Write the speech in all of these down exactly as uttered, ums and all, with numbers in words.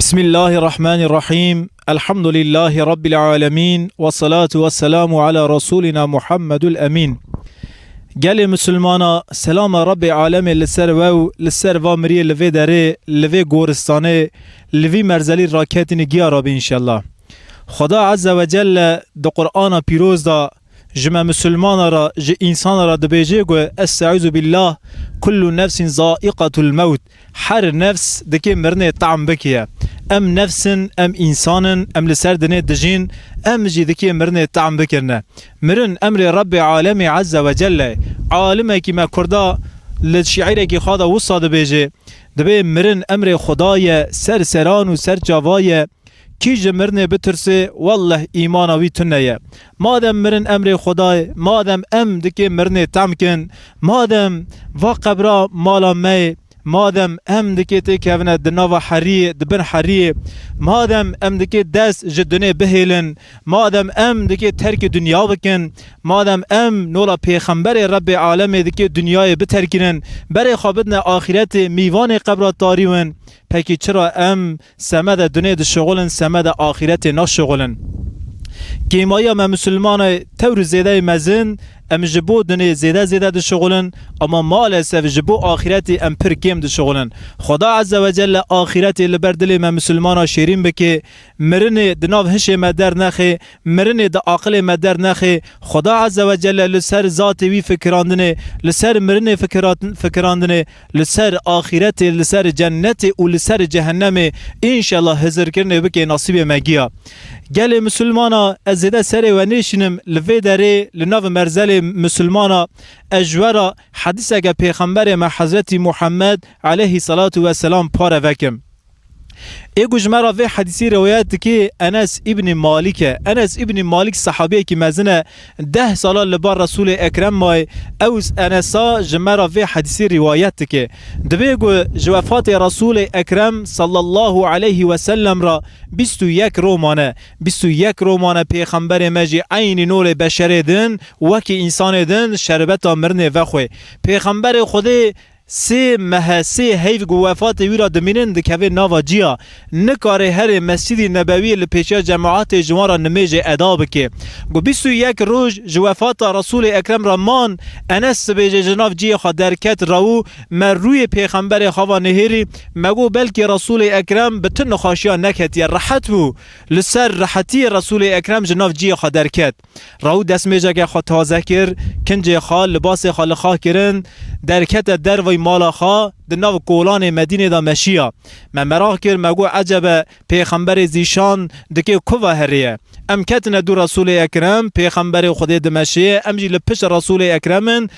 Bismillahirrahmanirrahim. Elhamdülillahi Rabbil alemin. Ve salatu ve selamu ala Resulina Muhammedul Emin. Gelê Musulmana, selama Rabbê alemê li ser we û li ser va miriyê li vê derê, li vê goristanê, li vî merzelî raketînî giya rabî înşellah. Xweda Azze ve Celle di Qur'ana Pîroz de ji me Musulmana re, ji însana re dibêje ku, "Estaizu billah, kullu nefsin zaiqatul mewt." Her nefs dikê mirinê tam bikiye. Em nefs in, em însan in, em li ser dinê dijîn, em jî dikê mirinê tam bikirine. Mirin emrê Rebbê Alemê Azze ve Celle, alimekî me Kurda li şîîrekî xwe de wisa dibêje, dibê mirin emrê Xuda ye, ser seran û ser çava ye. Kî ji mirinê bitirse, welleh îmana wî tune ye. Madem mirin emrê Xuda ye, madem em dikê mirinê tam kin, madem va qebra mala me ye, madem em dikê têkevine di nava heriyê, di bin heriyê, madem em dikê dest ji dinê bihêlin, madem em dikê terkê dinya bikin, madem em nola pêxemberê Rebbê alemê dikê dinyayê biterkînin, berê xwe bidine axîretê, mîvanê qebra tarî win, pekî çira em semede dinê dişixulin, semede axîretê naşixulin? Kêmaya me Musulmana tewr zêdeyê mezin, em ji bo dinê zêde zêde dişixulin, ama maalesef ji bo axîretê em pir kêm dişixulin. Xweda Azze ve Celle axîretê li ber dilê me Musulmana şêrîn bike, mirinê di nav hişê me dernexe, mirinê di aqilê me dernexe. Xweda Azze ve Celle li ser zatê wî fikirandinê, li ser mirinê fikirat-, fikirandinê, li ser axîretê, li ser cennetê û li ser cehennemê, înşellah hizirkirinê bike nasîbê me giya. Gelê Musulmana, ez zêde serê we nêşînim, li vê derê, li nav merzelê Musulmana, ez ji we re hedîseke Pêxemberê me Hezretî Muhammed aleyhî salatu ve selam pare vekim. Ê ku ji me re vê hedîsî riwayet dike Enes îbnî Malik e. Enes îbnî Malik sehabiyekî mezin e. Deh sala li bar Resûlê Ekrem maye. Ew Enesa ji me re vê hedîsî riwayet dike. Dibê ku ji wefatê Resûlê Ekrem sallallahu aleyhi ve sellem re bîst û yek ro mane. Bîst û yek ro mane pêxemberê me jî eynî nolê beşerê din, wekî însanê din şerbeta mirinê vexwe. Pêxemberê Xwedê sê mehe, sê heyv ku wefatê wî re dimînin, dikeve nava ciya. Nikare herê Mescîdî Nebewiyê li pêşiya cemaetê ji wan re nimêjê eda bike. Ku bîst û yek roj ji wefata Resûlê Ekrem re man, Enes dibêje ji nav ciyê xwe derket, rew û me rûyê pêxemberê xwe va nihêrî, me got belkî Resûlê Ekrem bi tu nexweşiya neketiye, rehet bû. Li ser rehetiyê Resûlê Ekrem ji nav ciyê xwe derket. Rew destmêjeke xwe taze kir, kincê xwe, libasê xwe li xwe kirin, derkete dervey mala xwe, di nav kolanê Medînê de meşiya. Me meraq kir, me got, ecebe, pêxemberê zîşan dikê ku ve herêye? Em ketine dû Resûlê Ekrem, pêxemberê Xwedê dimeşê, em jî li pişt Resûlê Ekrem in.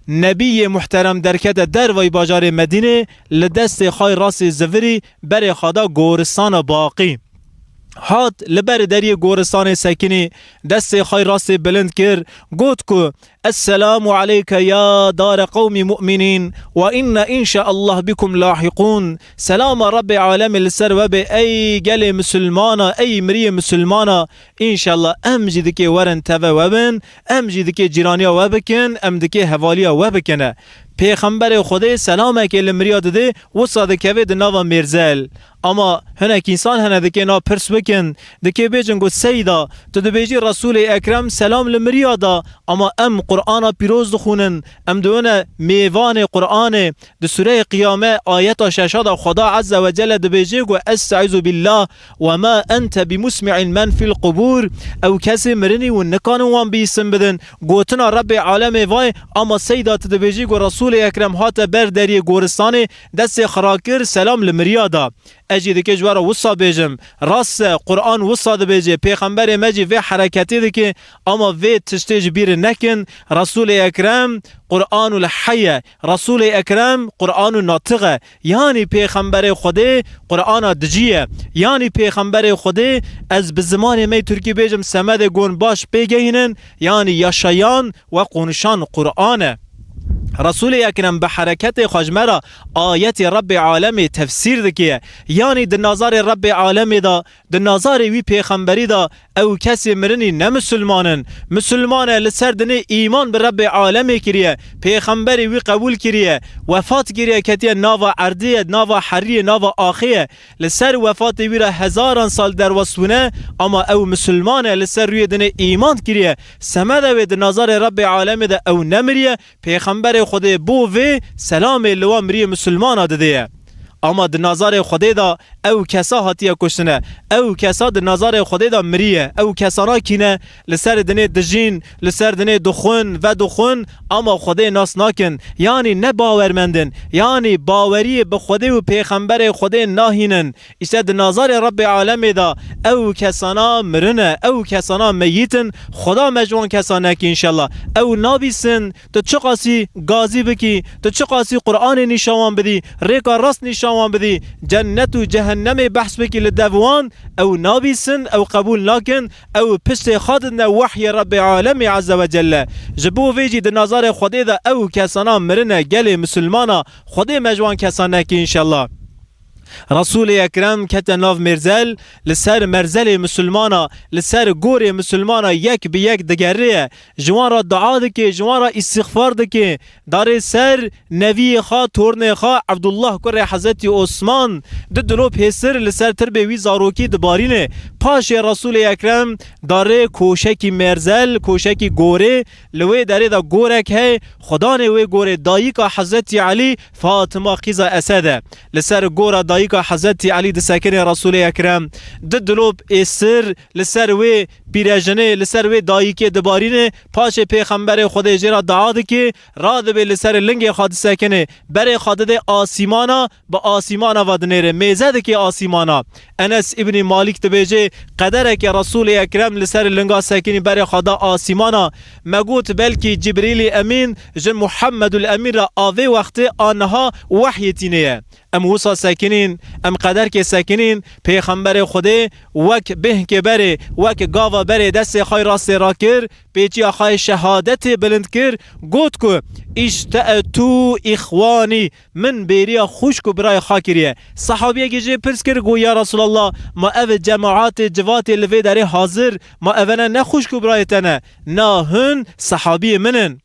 Nebiyê muhterem derkete dervey bajarê Medînê, li destê xwe rastê zivirî berê xwe da goristana Baqî. Hat li ber deriyê goristanê sekinî, destê xwe rastê bilind kir, got ku, "Esselamu aleyke ya dare qewmî mu'minîn, ve inne inşaallah bikum lahîqûn." Selama Rebbê alemê li ser we be, ey gelê misilmana, ey miriyê misilmana, înşallah em jî dikê werin teve we bin, em jî dikê cîraniya we bikin, em dikê hevaliya we bikine. Pêxemberê Xwedê selamekê li miriya didê, wisa dikeve di nava mêrzel. Ama hinek însan hene dikê na pirs bikin, dikê bêjin ku Seyda, tu dibêjî Resûlê Ekrem selam li miriya da, ama em Qur'ana pîroz dixwînin, em diwine mêvanê Qur'anê. Di Sûreyê Qiyame ayeta şeşa da Xweda Azze ve Celle dibêje ku, "Estaizu billah, ve ma ente bi musmi'in men fil qubur." Ew kesê mirinî û nikanin wan bihîstin bidin. Gotina Rebbê alemê vay, ama Seyda tu dibêjî ku Resûlê Ekrem hate ber deriyê goristanê, destê xwe rakir, selam li miriya da. Ez jî dikê ji we re wisa bêjim. Rast e, Qur'an wisa dibêje, pêxemberê me jî vê hereketê dike, ama vê tiştê ji bîr nekin. Resûlê Ekrem Qur'anul Heyy e. Resûlê Ekrem Qur'anul Natiq e. Yanî pêxemberê Xwedê Qur'ana dicî ye. Yanî pêxemberê Xwedê, ez bi zimanê me Tirkî bêjim, semedê gon baş pê gehînin, yanî yaşayan ve konuşan Qur'an e. Resûlê Ekrem bi hereketê xwe ji me re ayetê Rebbê Alemê tefsîr dike. Yanî di nazarê Rebbê Alemê de, di nazarê wî pêxemberî de ew kesê mirinî ne misilman in. Misilman e, li ser dinê îman bi Rebbê Alemê kiriye, pêxemberê wî qebûl kiriye, wefat kiriye, ketiye nava erdê ye, nava heriyê, nava axê ye. Li ser wefatê wî re hezaran sal derwest bûne, ama ew misilman e, li ser rûyê dinê îman kiriye. Semede wê di nazarê Rebbê Alemê de ew nemiriye, Pêxemberê Xwedê bo vê selamê li wan miriyê misilmana didê ye. Ama di nazarê Xwedê de ew kesa hatiye kuştine. Ew kesa di nazarê Xwedê de miriye. Ew kesana kî ne? Li ser dinê dijîn, li ser dinê dixwin, vedixwin, ama Xwedê nas nakin. Yanî ne bawermend in. Yanî baweriyê bi Xwedê û pêxemberê Xwedê nahînin. Îşte di nazarê Rebbê Alemê de ew kesana mirin e, ew kesana meyît in, Xweda me ji wan kesa neke înşellah. Ew nabîsin, tu çiqasî gazî bikî, tu çiqasî Qur'anê nîşan wan bidî, rêka rast nîşan wan bidî, cennet û cehennemê behs bikî li dev wan, ew nabîsin, ew qebûl nakin, ew piştê xwe didine wehyê Rebbê Alemê Azze ve Celle. Ji bo vê jî di nazarê Xwedê de ew kesana mirin e, gelê misilmana, Xwedê me ji wan kesa neke înşellah. Resûlê Ekrem kete nav mêrzel, li ser merzelê misilmana, li ser gorê misilmana yek bi yek digeriye. Ji wan re dua dike, ji wan re îstîxfar dike. Darê ser neviyê xwe, tornê xwe, Evdullah kurê Hezretî Osman, di dilop hêsir li ser tirbê wî zarokî dibarîne. Paşê Resûlê Ekrem darê koşekî mêrzel, koşekî gorê, li wê derê de gorek heye, xudanê wê gorê dayika Hezretî Elî, Fatima qîza Esed e. Li ser gora dayika Hezretî Elî disekine Resûlê Ekrem. Di dilop êsir li ser wê pîrejinê, li ser wê dayikê dibarîne, paşê pêxemberê Xwedê jê re dua dike, radibe li ser lingê xwe disekine, berê xwe dide asîmana, bi asîmana ve dinêre, mêze dike asîmana. Enes îbnî Malîk dibêje, qedereke Resûlê Ekrem li ser linga sekinî berê xwe da asîmana. Me got, belkî Cibrîlî Emîn ji Muhammedul Emîn re a vê wextê a niha wehyê tînê ye. Em wisa sekinîn, em qederkê sekinîn, Pêxemberê Xwedê wek bêhkê berê, wek gava berê destê xwe yê rastê rakir, pêçiya xwe yê şehadetê bilind kir, got ku, "Îşte'etû îxwanî, min bêriya xwişk û birayê xwe kiriye." Sehabiyekî jê pirs kir, got, "Ya Resûlallah, ma ev cemaatê, civatê li vê derê hazir, ma evene ne xwişk û birayê te ne? Na hin sehabiyê min in."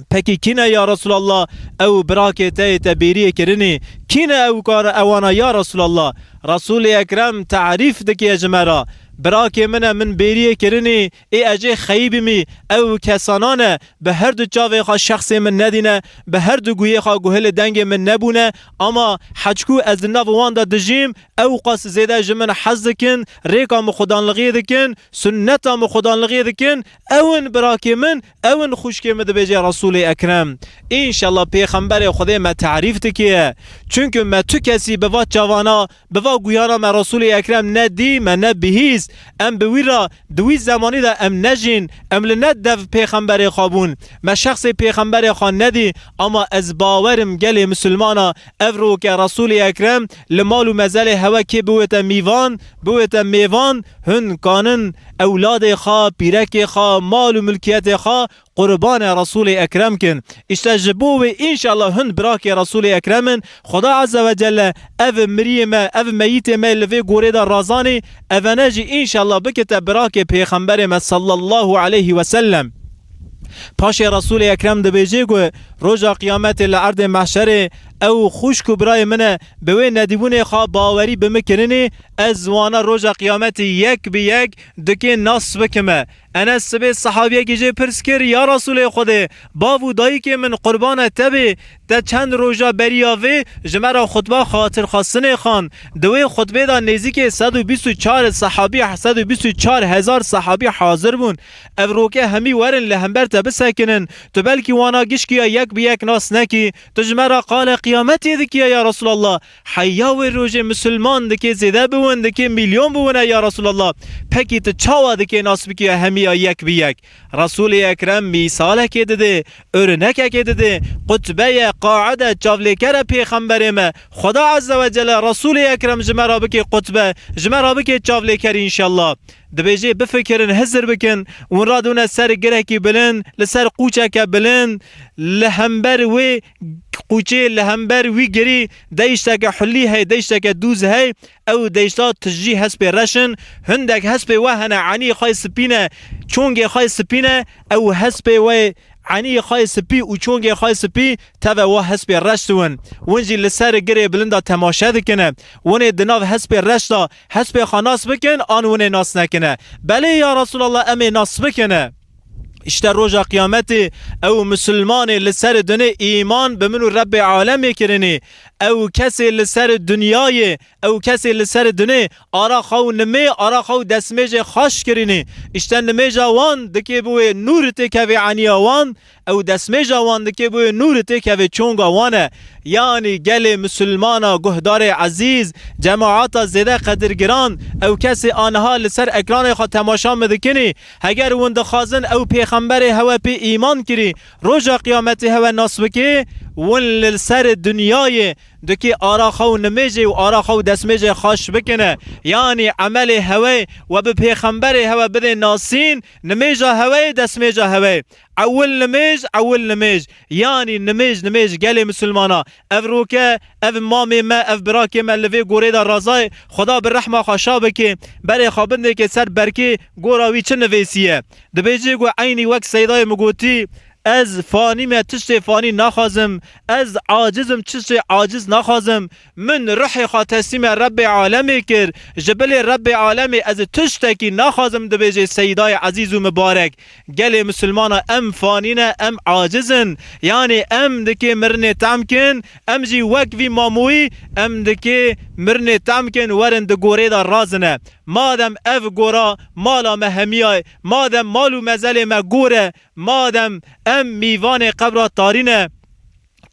"Pekî kî ne ya Resûlallah, ew birakê te yê te bêriyê kirinî? Kî ne ew kar ewana ya Resûlallah?" Resûlê Ekrem tarîf dike ji me re. "Birakê min e, min bêriyê kirinî, ê ez jê xeyî bimî, ew kesana ne, bi her du çavê xwe şexsê min nedîne, bi her du guhê xwe guhilê dengê min nebûne, ama heçkû ez di nav wan de dijîm, ew qas zêde ji min hez dikin, rêka min xudanlixiyê dikin, sunneta min xudanlixiyê dikin, ew in birakê min, ew in xwişkê min," dibêje Resûlê Ekrem. Înşallah Pêxemberê Xwedê me tarîf dike. Çunku me tu kesî bi va çavana, bi va guyana me Resûlê Ekrem ne dî, me ne bihîst. Em bi wî re di wî zemanî de em nejîn, em li ne dev pêxemberê xwe bûn. Me şexsê pêxemberê xwe nedî, ama ez bawerim gelê misilmana ev roke Resûlê Ekrem li mal û mezelê hewe kê biwête mîvan, biwête mêvan, hin kanin ewladê xwe, pîrekê xwe, mal û milkiyetê xwe qurbanê Resûlê Ekrem kin. Îşte ji bo wê înşallah hin birakê Resûlê Ekrem in. Xuda Azze ve Celle ev miriyê me, ev meyîtê me li vê gorê de razanî, evene jî înşallah bikite birakê Pêxemberê me sallallahu aleyhi ve sellem. Paşê Resûlê Ekrem dibêje ku roja qiyametê li erdê mehşerê ew xwişk û birayê min e, bi wê nedîbûnê xwe bawerî bi min kirinî, ez wana roja qiyametê yek bi yek dikê nas bikime. Enes sibê sehabiyekî jê pirs kir, "Ya Resûlê Xwedê, bav û dayikê min qurbana te bê, te çend roja beriya vê ji me re xutba xatirxwestinê xan. Di wê xutbê de nêzîkê sed û bîst û çar sehabî, sed û bîst û çar hezar sehabî hazir bûn. Ev roke hemî werin li hember te bisekinin. Tu belkî wana gişkî ya yek bi yek nas nekî. Tu ji me re qalê qiyametê dikiye ya Resulallah. Heya wê rojê misilman dikê zêde biwin, dikê milyon biwine ya Resulallah. Pekî tu çawa dikê nas bikiye hemiya yek bi yek? Resulê Ekrem mîsalekê didê, örnekekê didê. Qutbe ye, qaide, çavlêker e pêxemberê me. Xweda Azze ve Celle Resulê Ekrem ji me re bikê qutbe, ji me re bikê çavlêker înşallah. Dibêjê bifikirin, hizir bikin, hûn radûne ser girekî bilind, li ser qûçeke bilind, li hember wê qûçê, li hember wî girî deyşteke hulî hey, deyşteke dûz hey, ew deyşta tijî hespê reş in, hindek hespê we hene enî xay spî ne, çongê xay spî ne, ew hespê we enî xay spî û çongê xay spî teve wa hespê reş diwin. Win jî li ser girê bilinda temaşe dikine. Winê di nav hespê reş da hespê xwe nas bikin, an winê nas nekine. Belê ya Resulallah, em ê nas bikine. Îşte roja qiyametê ew misilmanê li ser dinê îman bi min û Rebbê alemê kirinî. Ew kesê li ser dinyayê, ew kesê li ser dinê ara xwe û nimê, ara xwe û destmêjê xaş kirinî. Îşte nimêja wan dikê bi wê nûr têkevê eniya wan, ew destmêja wan dikê bi wê nûr têkevê çonga wan e. Yanî gelê misilmana guhdarê ezîz, cemaata zêde qedirgiran, ew kesê aniha li ser ekranê xwe temaşa min dikinî, heger hûn dixwazin ew pêxemberê hewe pê îman kirî, roja qiyametê hewe nas bikê, hûn li ser dinyayê dikê ara xwe û nimêjê û ara xwe û destmêjê xaş bikine. Yanî emelê hewe we bi pêxemberê hewe bidê nasîn, nimêja hewe yê, destmêja hewe yê. Ewil nimêj, ewil nimêj. Yanî nimêj, nimêj gelê misilmana. Ev roke, ev mamê me, ev birakê me li vê gorê de razayê. Xweda bi rehma xwe şa bike. Berê xwe bindêke ser berkê gora wî çi nivêsiye. Dibêjê ku eynî wek Seydayê min gotî, ez fanî me, tiştê fanî naxwazim. Ez aciz im, tiştê aciz naxwazim. Min ruhê xwe teslîmê Rebbê alemê kir. Ji bilê Rebbê alemê ez tiştekî naxwazim, dibêje Seydayê ezîz û mibarek. Gelê misilmana em fanî ne, em aciz in. Yanî em dikê mirinê tem kin, em jî wek vî mamoyî em dikê mirinê tem kin, werin di gorê de razine. Madem ev gora mala me hemiya ye, madem mal û mezelê me gor e, madem em mîvanê qebra tarî ne,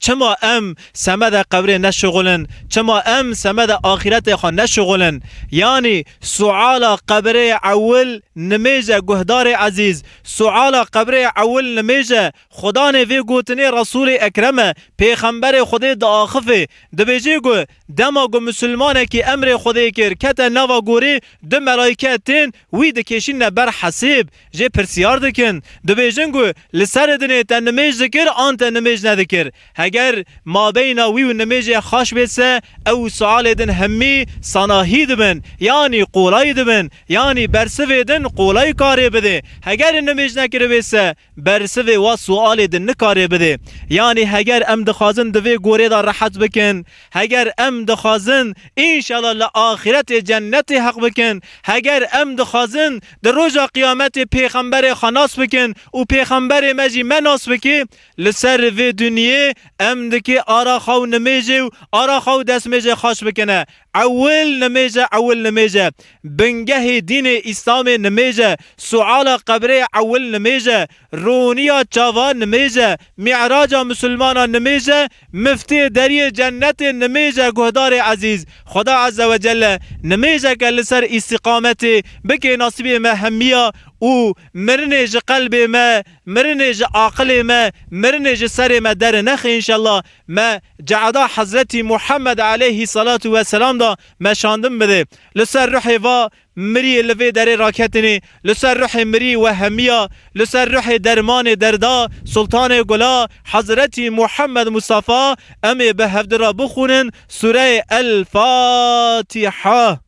çima em semede qebrê neşixulin? Çima em semede axîretê xwe neşixulin? Yanî suala qebrê ewil nimêj e, guhdarê ezîz. Suala qebrê ewil nimêj e. Xudanê vê gotinê Resûlê Ekrem e. Pêxemberê Xwedê diaxifê. Dibêjê ku dema ku misilmanekî emrê Xwedê kir, kete nava gorê, du melayke tên wî dikêşîne ber hesêb. Jê pirsiyar dikin. Dibêjin ku li ser dinê te nimêj dikir an te nimêj nedikir. Heger mabeyna wî û nimêjê xaş bê se, ew sualê din hemî sanahî dibin, yanî qolay dibin, yanî bersivê din qolay karê bidê. Heger nimêj nekiribê se, bersivê wa sualê din nikarê bidê. Yanî heger em dixwazin di vê gorê de rehet bikin, heger em dixwazin înşallah li axîretê cennetê heq bikin, heger em dixwazin di roja qiyametê pêxemberê xwe nas bikin û pêxemberê me jî me nas bikî, li ser vê dinyê em dikê ara xwe û nimêjê û ara xwe û destmêjê xaş bikine. Ewil nimêj e, ewil nimêj e. Bingehê dînê Îslamê nimêj e. Suala qebrê ewil nimêj e. Rûniya çava nimêj e. Mî'raca misilmana nimêj e. Miftê deriyê cennetê nimêj e, guhdarê ezîz. Xweda Azze ve Celle nimêjeke li ser îstîqametê bike nasîbê me hemiya û mirinê ji qelbê me, mirinê ji aqilê me, mirinê ji serê me dernexê înşallah. Me cehda Hezretî Muhammed aleyhî salatu ve selam da meşandin bide. Li ser ruhê va miriyê li vê derê raketinê, li ser ruhê mirî we hemiya, li ser ruhê dermanê derda, Sultanê Gula, Hezretî Muhammed Mustafa, em ê bi hevdi re bixwînin Sureyê El Fatiha.